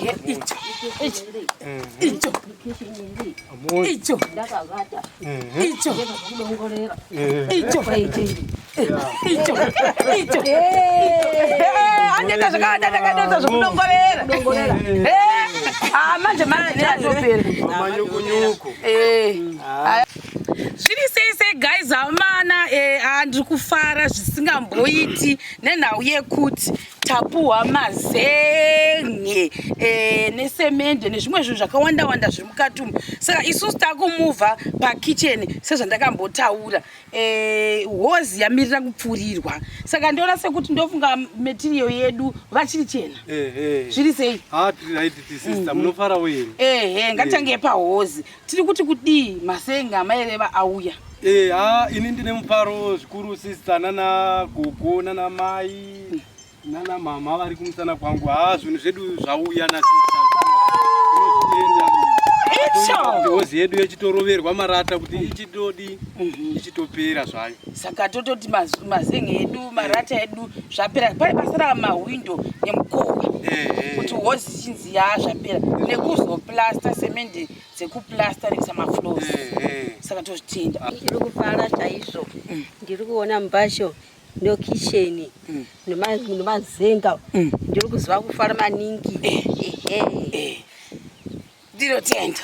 Ehe, icho icho icho icho icho icho icho icho. Andiita zvakawanda, ndakatoita zvekudongorera. Ah, manje manje yatopera. Manyukunyuku. Zviri sei sei, guys? Hamana, handiri kufara zvisingamboiti nenhau yekuti tapuhwa mazenge nesemende nezvimwe zvinhu zvakawanda wanda zviri mukati umu. Saka isusu takumuvha pakicheni sezvandakambotaura. Hozi yamirira kupfurirwa, saka ndoona sekuti ndofunga material yedu vachiri chena. Zviri sei? Ha, tiri right, sister. Munofarawo here? Ehe, ngatange pahozi. Tiri kuti kudii? Masenga amaireva auya. Ha, ini ndine mufaro zvikuru, sister, nana gogo, nana mai, nana mama vari kumusana kwangu. Ha, zvinhu zvedu zvauya nasister, tinozvitenda. Icho. Hozi yedu yechitoroverwa marata kuti ichitodi ichitopera zvayo. Saka tototi mazenge edu, marata edu zvapera, pane pasara mahwindo nemukova kuti hozi ichinzi ya zvapera, nekuzoplasta, semende dzekuplasta nekuisa mafloors. Saka tozvitenda. Ndiri kufara chaizvo. Ndiri kuona mubasho nokisheni nemazenga. Ndiri kuziva kufara maningi, ehe. Ndinotenda,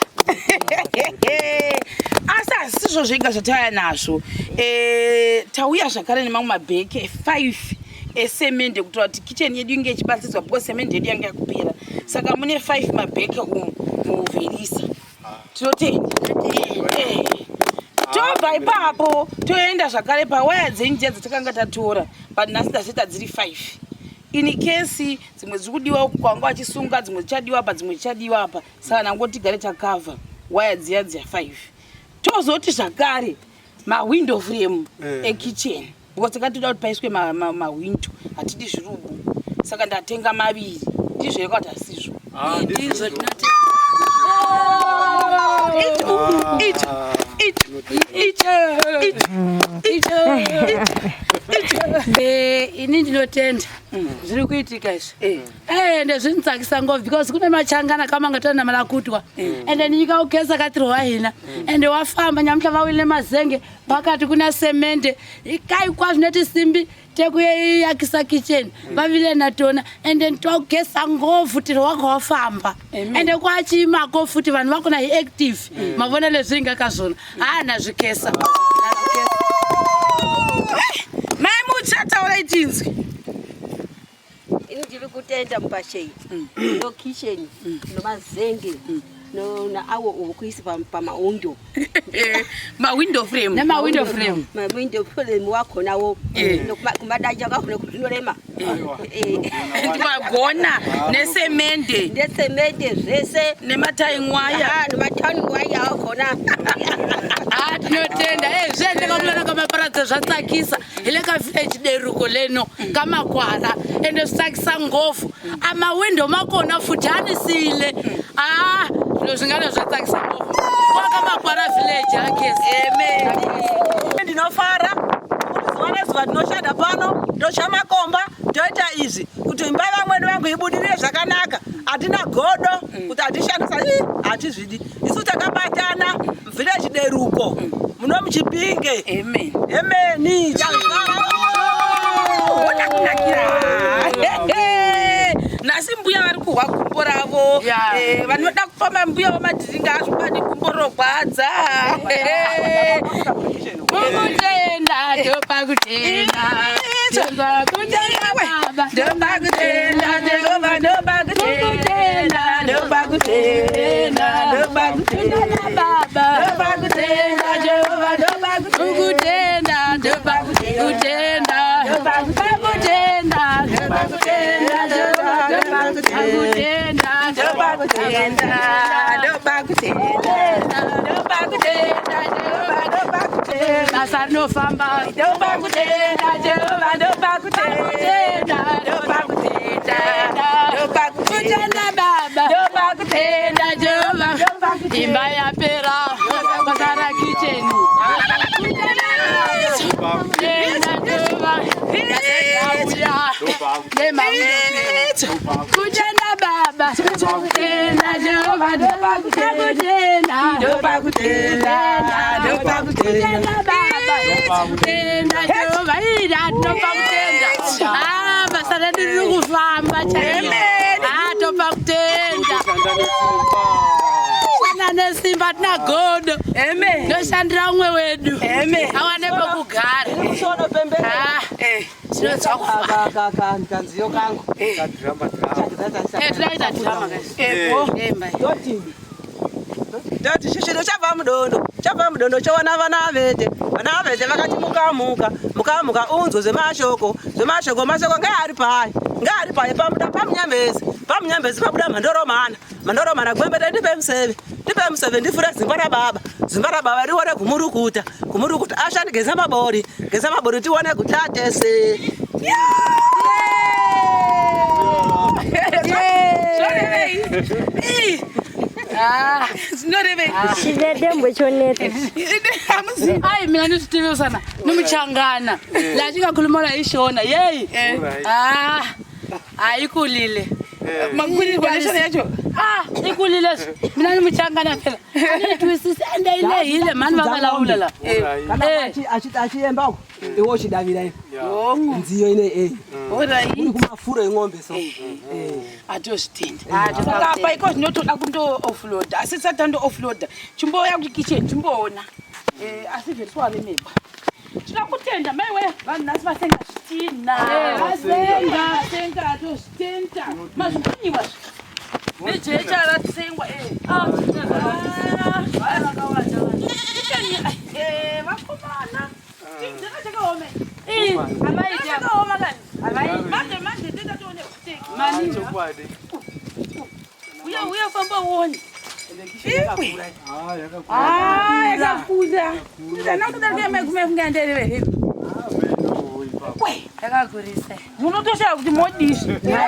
asi hazisizvo zvega zvatauya nazvo. Tauya zvakare nemamwe mabheke 5 esemende kutora kuti kicheni yedu inge ichibatsidzwa, because semende yedu yanga yakupera. Saka mune 5 mabheke umu muverisa. Tinotenda. Tobva ipapo toenda zvakare pawaya dzenyu dziya dzatakanga tatora, but nhasi tazoita dziri 5 in case dzimwe dziri kudiwa uku kwanga vachisunga, dzimwe dzichadiwa apa, dzimwe dzichadiwa apa. Saka nangoti tigare takavha waya dziya dziya 5. Tozoti zvakare mawindow frame ekitchen, because takatoda kuti paiswe mawindow, hatidi zvirubu. Saka ndatenga maviri. Ndizvo here kuti hasizvo? Ah, ndizvo. Ndizvo. Icho icho icho icho icho icho. Ini ndinotenda zviri kuitika izvi. Ende zvinitsakisa ngopfu because kune machangana kamanga tona malakutwa, ende ni nyika ku khensa ka ntirho wa hina. Ende wa famba nyamuhla, va wile mazenge phakathi, kuna semende ka hinkwaswo na tinsimbi teku yakisa kitchen va vile na tona. Ende ni twa ku khensa ngopfu, ntirho wa kha wa famba. Ende ku a ciyimako futhi vanhu va kona hi active, ma vona leswi hi nga ka swona. Ha, na swi khensa, na swi khensa. Mai Mucha, taurai tinzwi. Ini ndiri kutenda mupashei nokisheni nomazenge naawo okuisa pamaundo. Mawindow frame. Nemawindow frame. Mawindow frame wakhonawo kumadanja kakhona zvinorema. Magona nesemende. Nesemende zvese. Nemataingwaya. Nematani waya akhona. Ha, tinotenda. Zviendeka kulana ka maparadza, zvatsakisa. Hi le ka village Deruko leno ka Makwara, ende swi tsakisa ngopfu. A mawindo ma kona futhi a ni sile. A swilo swi nga na swa tsakisa ngopfu kwa ka Makwara village. Ha khensa. Ndinofara kuti zuva nezuva tinoshanda pano, tocha makomba, toita izvi kuti imba vamweni vangu ibudirire zvakanaka. Hatina godo kuti hatishandisa, ii, hatizvidi. Isu takabatana, village Deruko muno muChipinge. Amen. Emeni. Ona kunakira nhasi, mbuya vari kuhwa gumbo ravo. Vanoda kufamba, mbuya vamadhiringa, azvokwadi gumbo rogwadza. Kukutenda, ndopakutenda, ndopakutenda baba. Ndopakutenda Jehova, ndopakutenda, ndopakutenda, ndopakutenda baba. Ndopakutenda Jehova, ndopakutenda. Kukutenda, ndopakutenda, ndopakutenda, ndopakutenda Jehova, ndopakutenda. Ndopakutenda, ndopakutenda, ndopakutenda Jehova, ndopakutenda. Basa rinofamba. Ndopakutenda Jehova, ndopakutenda, ndopakutenda, ndopakutenda. Kutenda baba. Ndopakutenda. Tenda Jehova, imba yapera, kwasara kicheni. Tenda Jehova, yauya nemawindow. Kutenda baba. Baba. Tenda Jehovha, ndopakutenda. Ndopakutenda, ndopakutenda. Baba. Tenda Jehovha, ida ndopakutenda. Ah, basa redu riri kufamba chaizvo. Ah, topakutenda. Toshanda nesimba. Shanda nesimba tina godo. Amen. Ndoshandira umwe wedu. Amen. Awane pekugara. Musono pembeni. Ah, tinonzwa kufara. Kanziyo kangu. Kadhirama dhirama. Eh, tinoita drama guys. Epo. Eh, mbai. Ndoti shishiro chabva mudondo, chabva mudondo choona vana vete. Vana vete vakati muka muka, muka muka unzwe zvemashoko, zvemashoko mashoko ngeari pai, ngeari pai pamuda pamunyambezi, pamunyambezi pabuda mhandoromana, mhandoromana gwembete ndipe museve, ndipe museve ndifure zimba rababa, zimba rababa rione gumurukuta, gumurukuta ashandi geza mabori, geza mabori tione gutatese. Zvorevei? Ii. Zvinorevei? Chidedembwe choneta. Hamuzi. Ai mina ndizvitivisana nimuchangana la xingakhuluma la hi xona yeyi Alright. ah ayikulile Makurirwa neshona yacho. ah ikulile swi mina ni muchangana phela a ni yi twisisi ende yi lehile mhani va vulavula la Alright. Kana Eh. achiemba uko iwe uchidavira iwe Hongu. nziyo ine eh Alright. uri kumafuro eng'ombe so eh Atozvitenda. Saka apa iko zvinotoda kundo offloada. Asi tisati tando offloada. Chimbouya kukitchen chimboona. Eh, asi zvetiswa remember. Tinoda kutenda mai we vanhu nhasi vasenga zvitina. Vasenga, vasenga atozvitenda. Mazvikunyiwa zvi. Nejecha ratisengwa eh. Ah, kitchen eh vakomana. Chinhu chakaoma. Chakaoma kani. Manje manje ndetatoone kuteki. Chokwadi. Uya uya famba uone. Ah, yakakura. Ah, yakakura. Ndana kudarika mai kumai kunge andereve. Ah, beno ipapo. We, yakakurisa munotoshaya kuti modii.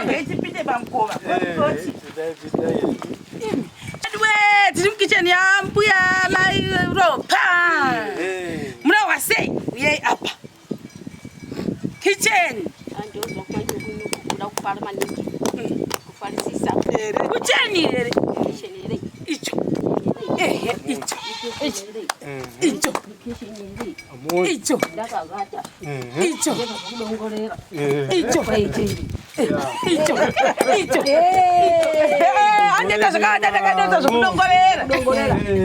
Ngechipinde pamukova. Eh, Koti. pindai, pindai. We, tiri mukitchen yambuya mai Ropa. Eh. Muna wasei uyai apa. Kitchen. Andozwa kwanyukunyuku kuda kufara maningi. Kufarisisa. Kucheni here. Kitchen here. Icho. Ehe, icho. Icho. Kitchen here. Amoni. Icho. Ndakavata. Icho. Kudongorera. Icho. Icho. Icho. Aneta zvakawanda ndakadonza zvokudongorera.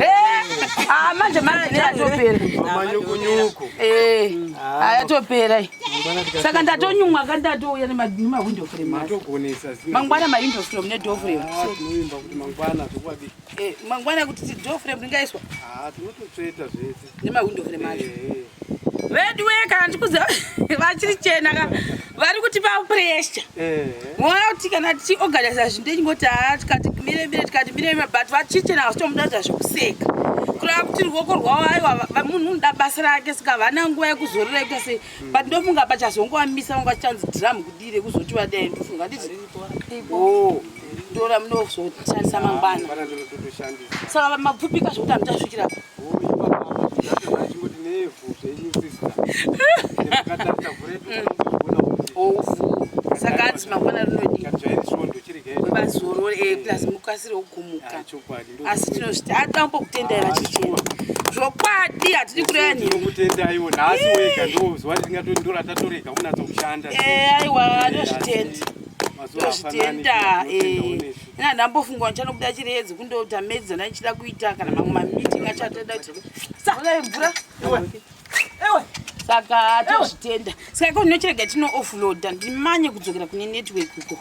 Eh, ah manje manje yatopera. Manyukunyuku. Eh, ayatopera. Mangwana tikati- Saka ndatonyumwa kandatouya nemawindow frame. acho. Matogonesa zino. Mangwana mawindow frame nedoor frame. Ah, tinoimba kuti mangwana zvokwadi. Eh, mangwana kuti door frame ringaiswa Ah, tinototsveta zvese. nemawindow frame acho. Eh, Vedu we kana ndikuziva vachiri chena ka vari kutipa pressure. eh. Mona kuti kana tichiorganiza zvinhu tichingoti haa tikati mire mire tikati mire mire but vachichena vasitomuda zvekuseka kureva kuti ruoko rwavo aiwa munhu unoda basa rake saka havana nguva yekuzorora ikuita sei but ndofunga pachazongovamisa vanga vachichanzi dhiramu kudii rekuzoti vadai ndofunga nditi o ndora munozoshandisa mangwana Mangwana ndinototoshandisa. saka mapfupika zvokuti hamuchasvikirapo Oh, ipapa apa ndachingoti nevhu zvenyu sister. Mukatarisa vhu redu munozviona kuti ovu saka hanzi mangwana rinodii katsvairi svondo chiregai. vazorore plus mukasire kugumuka Ah, chokwadi. ndo- asi tinozviti adambokutendai vachichena zvokwadi hatidi kureva nhema Tinokutendaiwo nhasi wega ndo zuva risingatori ndo ratatorega kunatsa kushanda. Eh, aiwa ndozvitenda Mazuva hafanani, ndozvitenda tinotendawo nesu. ina ndambofunga ndichanobuda chiredzi kundoita medzi dzandichida kuita kana mamwe mamiting achatoda kuti saai mvura saka tozvitenda saka iko ndinochirega tino offloada ndimanye kudzokera kune network uko.